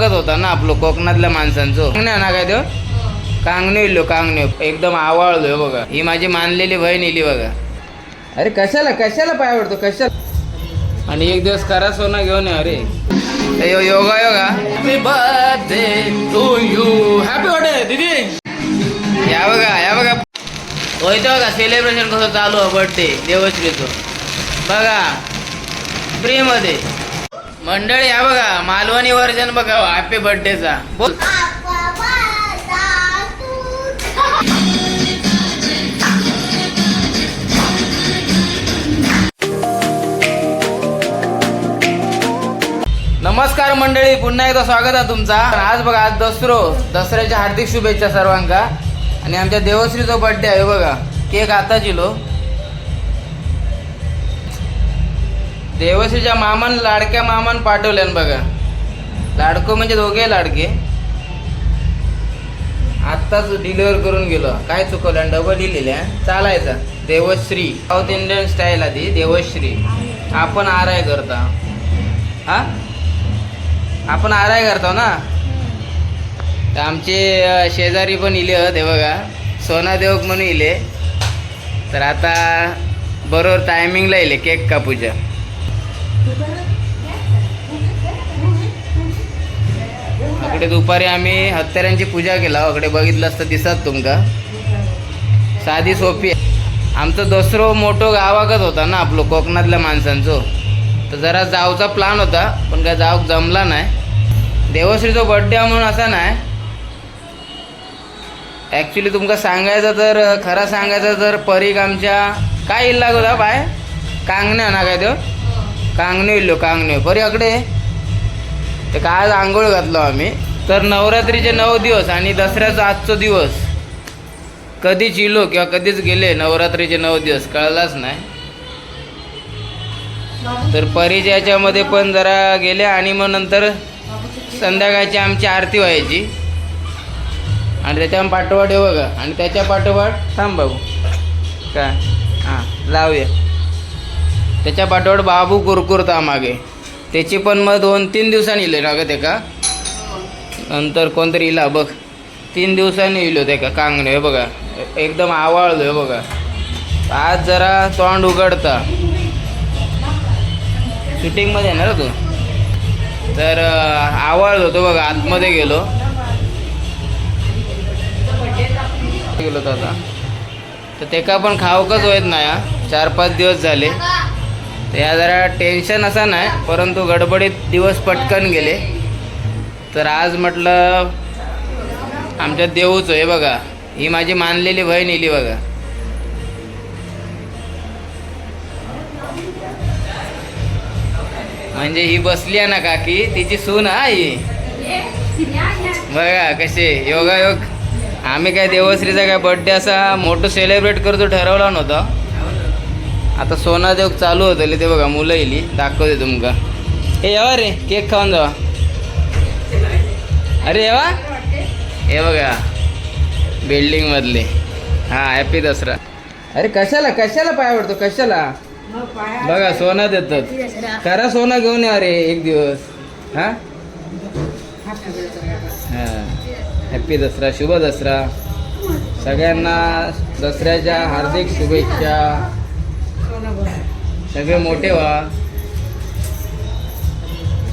गावाकच होता ना आपलो कोकणातल्या माणसांचो. नाही ना काय तो कांगण्यो इल्लो, कांगण्यो एकदम आवळलोय बघा. ही माझी मानलेली बहीण इली बघा. अरे कशाला कशाला पाय पडतो कशाला. आणि एक दिवस करा सोना घेऊन ये. अरे yoga yoga. Happy birthday to you. Happy birthday दीदी. या बघा, या बघा, होय बघा सेलिब्रेशन कसं चालू आहे बर्थडे देवश्रीचं बघा फ्री मध्ये. मंडळी या बघा, मालवणी वर्जन बघा हॅपी बर्थडेचा. बोल. नमस्कार मंडळी, पुन्हा एकदा स्वागत आहे तुमचा. आज बघा, आज दसरो, दसऱ्याच्या हार्दिक शुभेच्छा सर्वांका. आणि आमच्या देवश्रीचा बर्थडे आहे बघा. केक आता जिलो. देवश्रीच्या मामान, लाडक्या मामान पाठवल्यान बघा. लाडको म्हणजे दोघे लाडके. आत्ताच डिलिव्हर करून गेलो. काय चुकवलं? डबल लिहिलेल्या चालायचा. देवश्री साऊथ इंडियन स्टाईल आधी देवश्री. आपण आराय करता. हा, आपण आराय करतो ना. तर आमचे शेजारी पण इले होते बघा, सोना देवक म्हणून इले. तर आता बरोबर टायमिंगला इले केक कापूच्या. अकडे दुपारी आम्ही हत्यारांची पूजा केला. अकडे बघितलं असतं दिसत तुमका. साधी सोपी आहे. आमचं दसरो मोठं गावाकच होता ना आपलं कोकणातल्या माणसांचो. तर जरा जाऊचा प्लान होता, पण काय जाऊक जमला नाही. देवश्रीचा बर्थडे म्हणून असा नाही. ॲक्च्युली तुमका सांगायचं तर, खरं सांगायचं तर परीक आमच्या काय येईल लागत होता बाय कांगण्या ना काय तो कांगण्यो इल्लो, कांगण्यो परी अकडे ते काय आंघोळ घातलो आम्ही. तर नवरात्रीचे 9 दिवस आणि दसऱ्याचा आजचा दिवस कधीच इलो किंवा कधीच गेले नवरात्रीचे 9 दिवस कळलाच नाही. तर परीच्या याच्यामध्ये पण जरा गेले आणि मग नंतर संध्याकाळची आमची आरती व्हायची आणि त्याच्या पाठोपाठ हे बघा. आणि त्याच्या पाठोपाठ थांब बाबू काय हां लावूया. त्याच्या पाठोपाठ बाबू कुरकुरता मागे. त्याची पण मग 2-3 दिवसांनी इले ना गं ते का. नंतर कोणतरी इला बघ, 3 दिवसांनी इलो ते का कांगणे. हे बघा एकदम आवळलो हे बघा. आज जरा तोंड उघडता. शूटिंगमध्ये आहे ना रे तू. तर आवळलो होतो बघा. आतमध्ये गेलो गेलो आता तर ते का पण खावकच होत नाही हा. 4-5 दिवस झाले. तर या जरा टेन्शन असा नाही, परंतु गडबडीत दिवस पटकन गेले. तर आज म्हटलं आमच्या देऊच. हे बघा, ही माझी मानलेली बहीण इली बघा. म्हणजे ही बसली आहे ना काकी, तिची सून हा ही. बघा कसे योगायोग. आम्ही काय देवश्रीचा काय बर्थडे असा मोठं सेलिब्रेट करतो ठरवला नव्हता. आता सोना देव चालू होतले ते बघा मुलं इली दाखवते तुमका. हे येवा रे, केक खाऊन जावा. अरे येवा, हे बघा बिल्डिंग मधले. हा हॅपी दसरा. अरे कशाला कशाला पाय पडतो कशाला. बघा सोना देतात. खरा सोना घेऊन या रे एक दिवस. हा हा हॅपी दसरा, शुभ दसरा सगळ्यांना. दसऱ्याच्या हार्दिक शुभेच्छा. सगळे मोठे व्हा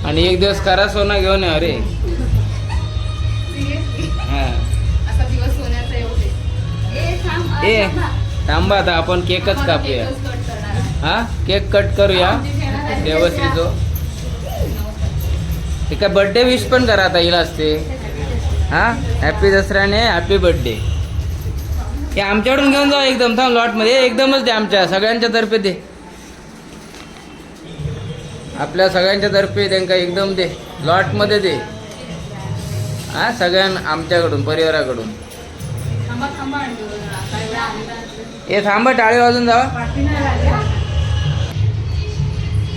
आणि एक दिवस खरा सोना घेऊन या रे. हा असा दिवस सोन्याचा येऊ दे. ए थांबा, आता आपण केकच कापूया. केकच कट करणार आहे. हा केक कट करूया देवश्रीचो. ते काय बर्थडे विश पण करा आता येईल असते. हा हॅपी दसऱ्याने हॅपी बर्थडे. हे आमच्याकडून घेऊन जाऊ एकदम. थांब लॉटमध्ये एकदमच दे, आमच्या सगळ्यांच्या तर्फे दे. आपल्या सगळ्यांच्या तर्फे त्यांना एकदम दे, लॉटमध्ये दे. हा सगळ्यां आमच्याकडून परिवाराकडून. थांबा थांबा आणि आता एवढा आलेला असेल. हे थांबा, टाळी वाजून जावा.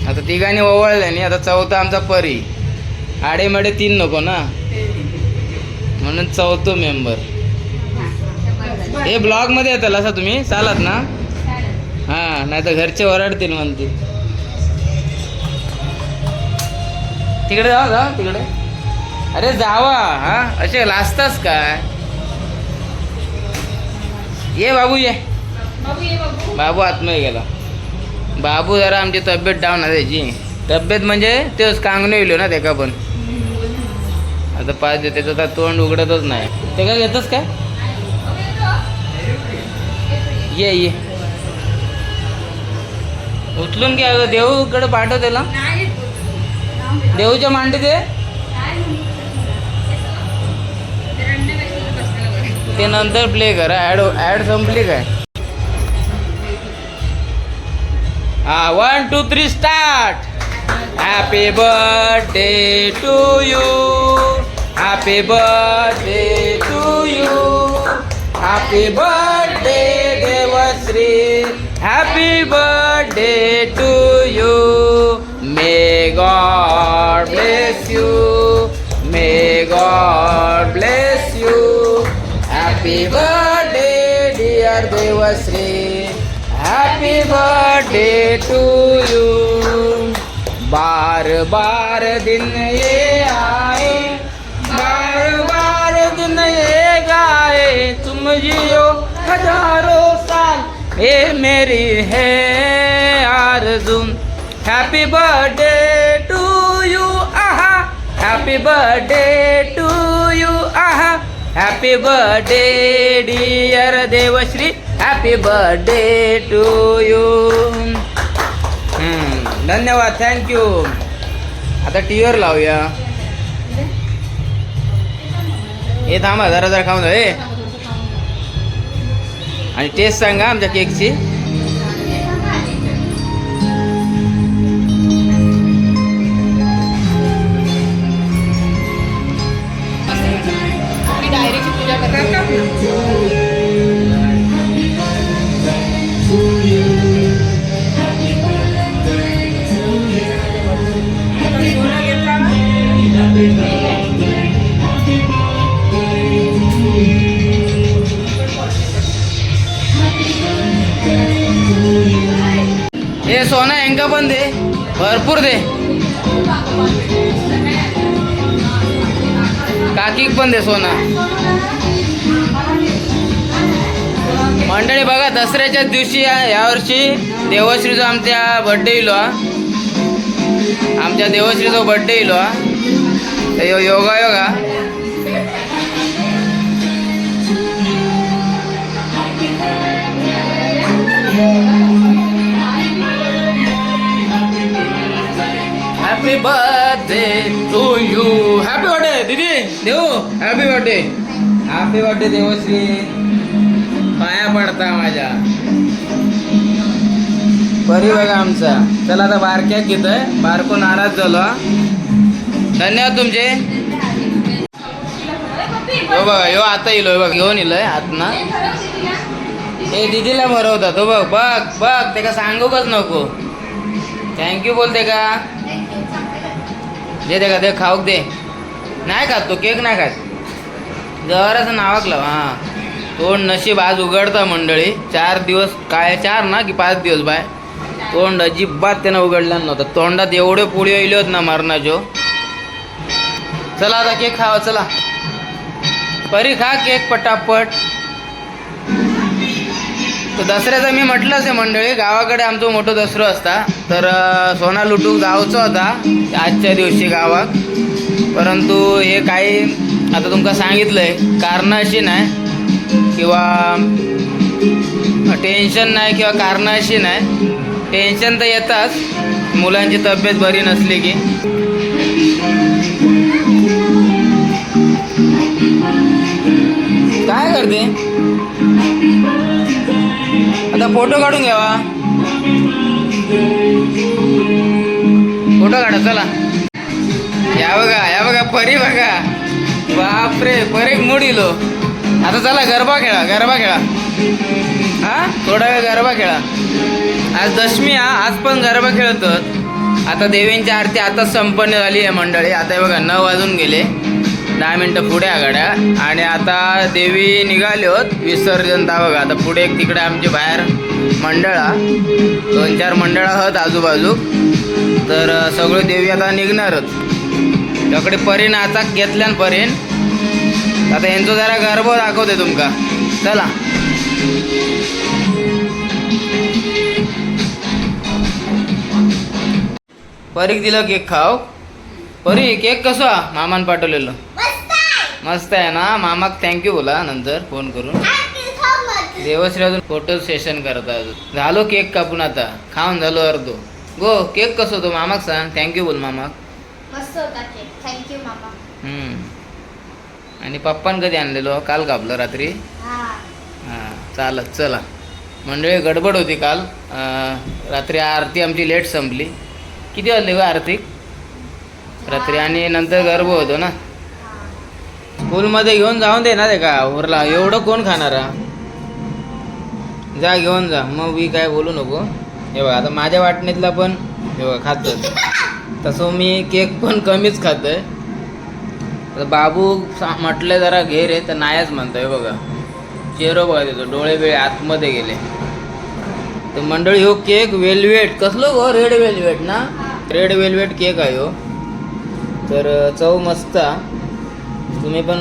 आता तिघांनी ओवाळले आणि आता चौथा आमचा परी. आडेमडे 3 नको ना, म्हणून चौथो मेंबर. हे ब्लॉग मध्ये येताल असं तुम्ही चालत ना. हा नाही तर घरचे ओरडतील म्हणतील. तिकडे जा जा तिकडे. अरे जावा हा, असे लाजतास काय? ये बाबू ये. बाबू ये बाबू. बाबू आतमध्ये गेला. बाबू जरा आमची तब्येत डाऊन आहे त्याची. तब्येत म्हणजे तेच कांगणे येलो ना त्याका पण. आता 5 दिवस त्याचं आता तोंड उघडतच नाही. ते काय घेतच काय? ये ये, उचलून घ्या अगं. देऊकडे पाठव त्याला. नाही. देऊच्या मांडी दे. ते नंतर प्ले करा. ॲड ॲड संपली काय? हा, 1 2 3 start. Happy birthday to you, happy birthday to you, happy birthday Devashree, happy birthday to you. May God bless you, may God bless you. Happy birthday dear Devashree, happy birthday to you. Bar bar दिन ये आए, bar bar दिन ये गाए, तुम जियो हजारों साल ये मेरी है आरज़ू. हॅपी बर्थडे टू you आहा, हॅपी बर्थडे टू you आहा, happy birthday dear Devashree, happy birthday to you. धन्यवाद, thank you. आता टीव्हीवर लावूया. हे थांबा जरा, जरा खाऊन हे आणि टेस्ट सांगा आमच्या केकची. मी डायरीची पूजा करते. हे सोना यांका पण दे, भरपूर दे. काकीक पण दे सोना. मंडळी बघा, दसऱ्याच्या दिवशी यावर्षी देवश्रीचा आमच्या बड्डे इलो हा. आमच्या देवश्रीचा बड्डे इलो हा. तर yoga yoga. Happy birthday to you. Happy birthday दीदी. देऊ happy birthday. Happy birthday Devashree. पाया पडता माझ्या. परी बघा आमचा. चला आता बारक्यात घेतोय. बारको नाराज झालो हा. धन्यवाद तुमचे. हो बघा, यो आता इलो बघ, घेऊन इलोय आत ना. हे दीदीला भरवतात. हो बघ बघ बघ, ते का सांगूकच नको. Thank you बोलते का? दे दे का दे, खाऊक दे. नाही खात तो केक, नाही खात. जरासं नावाक लाव. हां, तोंड नशीब आज उघडतं मंडळी. 4 दिवस काय, 4 ना की 5 दिवस बाय तोंड अजिबात त्यानं उघडलं नव्हतं. तोंडात एवढे पुढे येले होत ना मरणाचो. चला आता केक खावा. चला परी, खा केक पटापट. तर दसऱ्याचा मी म्हटलंच आहे मंडळी, गावाकडे आमचं मोठं दसरो असता. तर सोना लुटूक जायचं होता आजच्या दिवशी गावात, परंतु हे काही आता तुमका सांगितलंय कारणं अशी नाही किंवा टेन्शन नाही किंवा कारणं अशी नाही. टेन्शन तर येताच मुलांची तब्येत बरी नसली की. काय करते आता? फोटो काढून घ्यावा. फोटो काढा चला. या बघा, या बघा, परी बघा. बापरे, परी मुडीलो. आता चला गरबा खेळा, गरबा खेळा. हा, थोडा वेळ गरबा खेळा. आज दशमी हा, आज पण गरबा खेळतो. आता देवींची आरती आताच संपन्न झाली आहे मंडळी. आता हे बघा, 9 वाजून गेले, 10 मिनटं पुढे आघाड्या. आणि आता देवी निघाली होत विसर्जन. बघा आता पुढे एक तिकडे आमचे बाहेर मंडळा, 2-4 मंडळ आहोत आजूबाजू. तर सगळे देवी आता निघणारच. तकडे परी नाचाक घेतल्यान परीन. आता यांचो जरा गरबो दाखवते तुमका. चला परीक दिलं केक खाव. परी केक कसो हा? मामान पाठवलेलं मस्त आहे ना? मामाक thank you बोला नंतर फोन करून. देवश्री अजून फोटो सेशन करता. अजून झालो केक कापून, आता खाऊन झालो अर्धो. गो केक कसो तो मामाक सांग, thank you बोल मामाक. मस्त होता केक, thank you मामा. हम्म. आणि पप्पान कधी आणलेलो? काल कापलं रात्री. हा. हां चालत. चला मंडळी, गडबड होती काल. रात्री आरती आमची लेट संपली. किती वाजले ग आरती रात्री? आणि नंतर गरबा होतो ना. स्कूलमध्ये घेऊन जाऊन दे ना ते का उरला एवढं कोण खाणार हा? जा घेऊन जा, मग मी काय बोलू नको. हे बघा आता माझ्या वाटणीतला पण हे बघा खातं. तसं मी केक पण कमीच खातोय. आता बाबू म्हटलं जरा घे रे, तर नाहीच म्हणतोय. बघा चेहरो बघा त्याचं, डोळे बिळे आतमध्ये गेले. तर मंडळी हो केक वेल्वेट कसलो गो? रेड वेल्वेट ना? रेड वेल्वेट केक आहे हो. तर चव मस्त हा. तुम्ही पण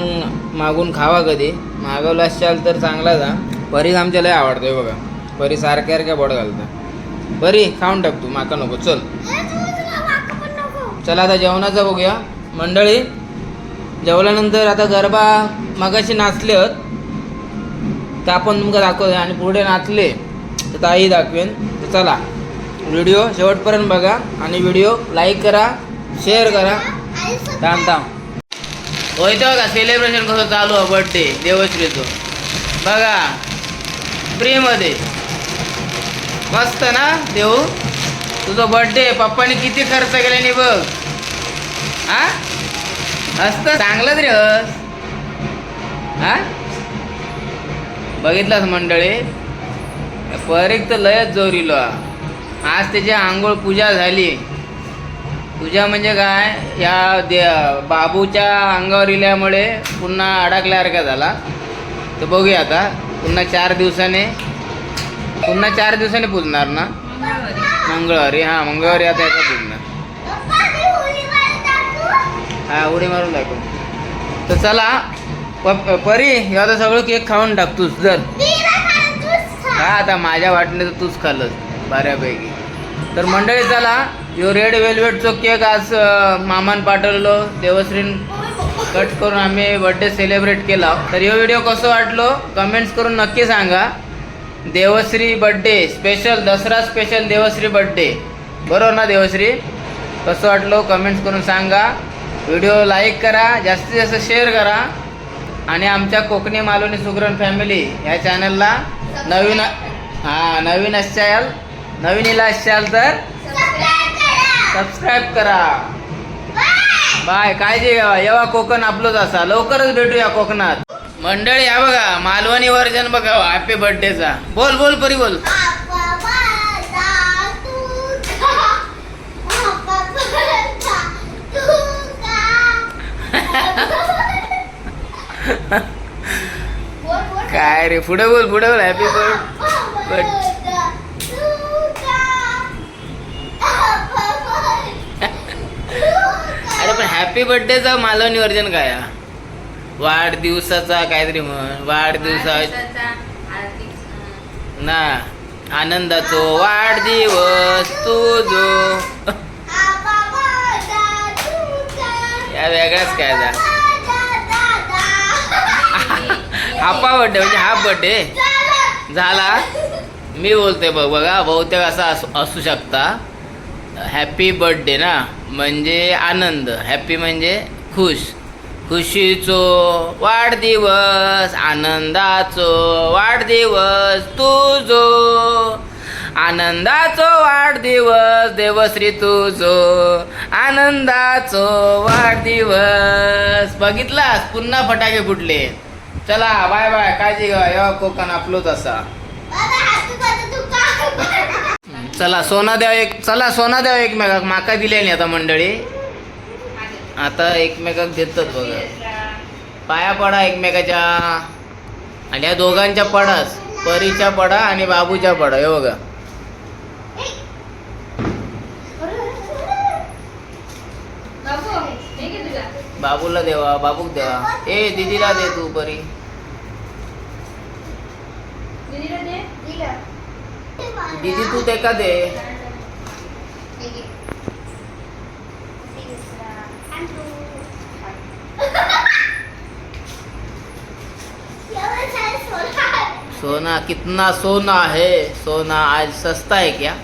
मागून खावा कधी मागवला असाल तर चांगला जा. परीच आमच्या लय आवडतोय बघा. परी सारख्या सारख्या बोट घालतं. परी खाऊन टाक तू, माका नको. चल चला आता जेवणाचं बघूया मंडळी. जेवल्यानंतर आता गरबा मगाशी नाचले होत तर आपण तुमका दाखवतो आणि पुढे नाचले तर ताई दाखवेन. तर चला व्हिडिओ शेवटपर्यंत बघा आणि व्हिडिओ लाईक करा, शेअर करा. थांब थांब, होय ते बघा सेलिब्रेशन कसं चालू आहे बर्थडे देवश्रीचं बघा फ्रीमध्ये. मस्त ना देऊ तुझा बर्थडे? पप्पाने किती खर्च केला नाही बघ. हा हसत चांगलंच रे हस. हा बघितलास मंडळी, परीक तर लयच जोरिलो. आज त्याची आंघोळ पूजा झाली. पूजा म्हणजे काय, या दे बाबूच्या अंगावर इल्यामुळे पुन्हा अडकल्यासारखा झाला. तर बघूया आता पुन्हा 4 दिवसाने, पुन्हा 4 दिवसाने पूजणार ना? मंगळवारी. मंगळवारी. हां मंगळवारी आता याचा पूजणार. हा उडी मारून दाखव. तर चला परी हे आता सगळं केक खाऊन टाक तूच जर. हा आता माझ्या वाटणे तर तूच खाल्लंस बऱ्यापैकी. तर मंडळी चला यो रेड वेल्वेटचो केक आज मामान पाठवलेलो, देवश्रीन कट करून आम्ही बर्थडे सेलिब्रेट केला. तर यो व्हिडिओ कसं वाटलो कमेंट्स करून नक्की सांगा. Devashree birthday special, Dussehra special Devashree birthday, बरोबर ना देवश्री? कसं वाटलो कमेंट्स करून सांगा. व्हिडिओ लाईक करा, जास्तीत जास्त शेअर करा आणि आमच्या कोकणी मालवणी सुगरण फॅमिली ह्या चॅनलला नवीन, हां नवीन असाल, नवीन असाल तर सबस्क्राईब करा. बाय, काळजी घ्यावा. येवा कोकण आपलंच असा. लवकरच भेटूया कोकणात मंडळी. हा बघा मालवणी वर्जन बघा हॅपी बर्थडेचा. बोल बोल परी बोल. काय रे पुढे बोल, पुढे बोल. Happy birthday. अरे पण हॅपी बर्थडेचा मालवणी वर्जन काय हा? वाढदिवसाचा काहीतरी म्हण. वाढदिवसा वाढदिवसाचा हार्दिक ना आनंदाचो वाढदिवस तुझो. या वेगळाच काय आता. हापा बर्थडे म्हणजे हाफ बर्थडे झाला. मी बोलते बघ, बघा बहुतेक असा असू शकता. हॅपी बर्थडे ना म्हणजे आनंद, हॅपी म्हणजे खुश, खुशीचो वाढदिवस, आनंदाचो वाढदिवस तुझो, आनंदाचो वाढदिवस देवश्री तुझो, आनंदाचो वाढदिवस. बघितलास पुन्हा फटाके फुटले. चला बाय बाय, काळजी घ्या. या कोकण आपलोच असा. चला सोना द्या एक, चला सोना द्या एकमेकाक. माका दिले नाही आता मंडळी, आता एकमेकाक देतात बघा. पाया पडा एकमेकाच्या आणि या दोघांच्या पडाच, परीच्या पडा आणि बाबूच्या पडा. हे बघा बाबू, हे घे तुझा. बाबूला देवा, बाबूक देवा. ए, दीदीला दे तू परी. दीदीला दे. दिलं. दीदी, तू ते का दे. हे घे. हे दुसरा. आणतो. एवढं सारं सोनं. सोना, कितना सोना है? सोना आज सस्ता है क्या?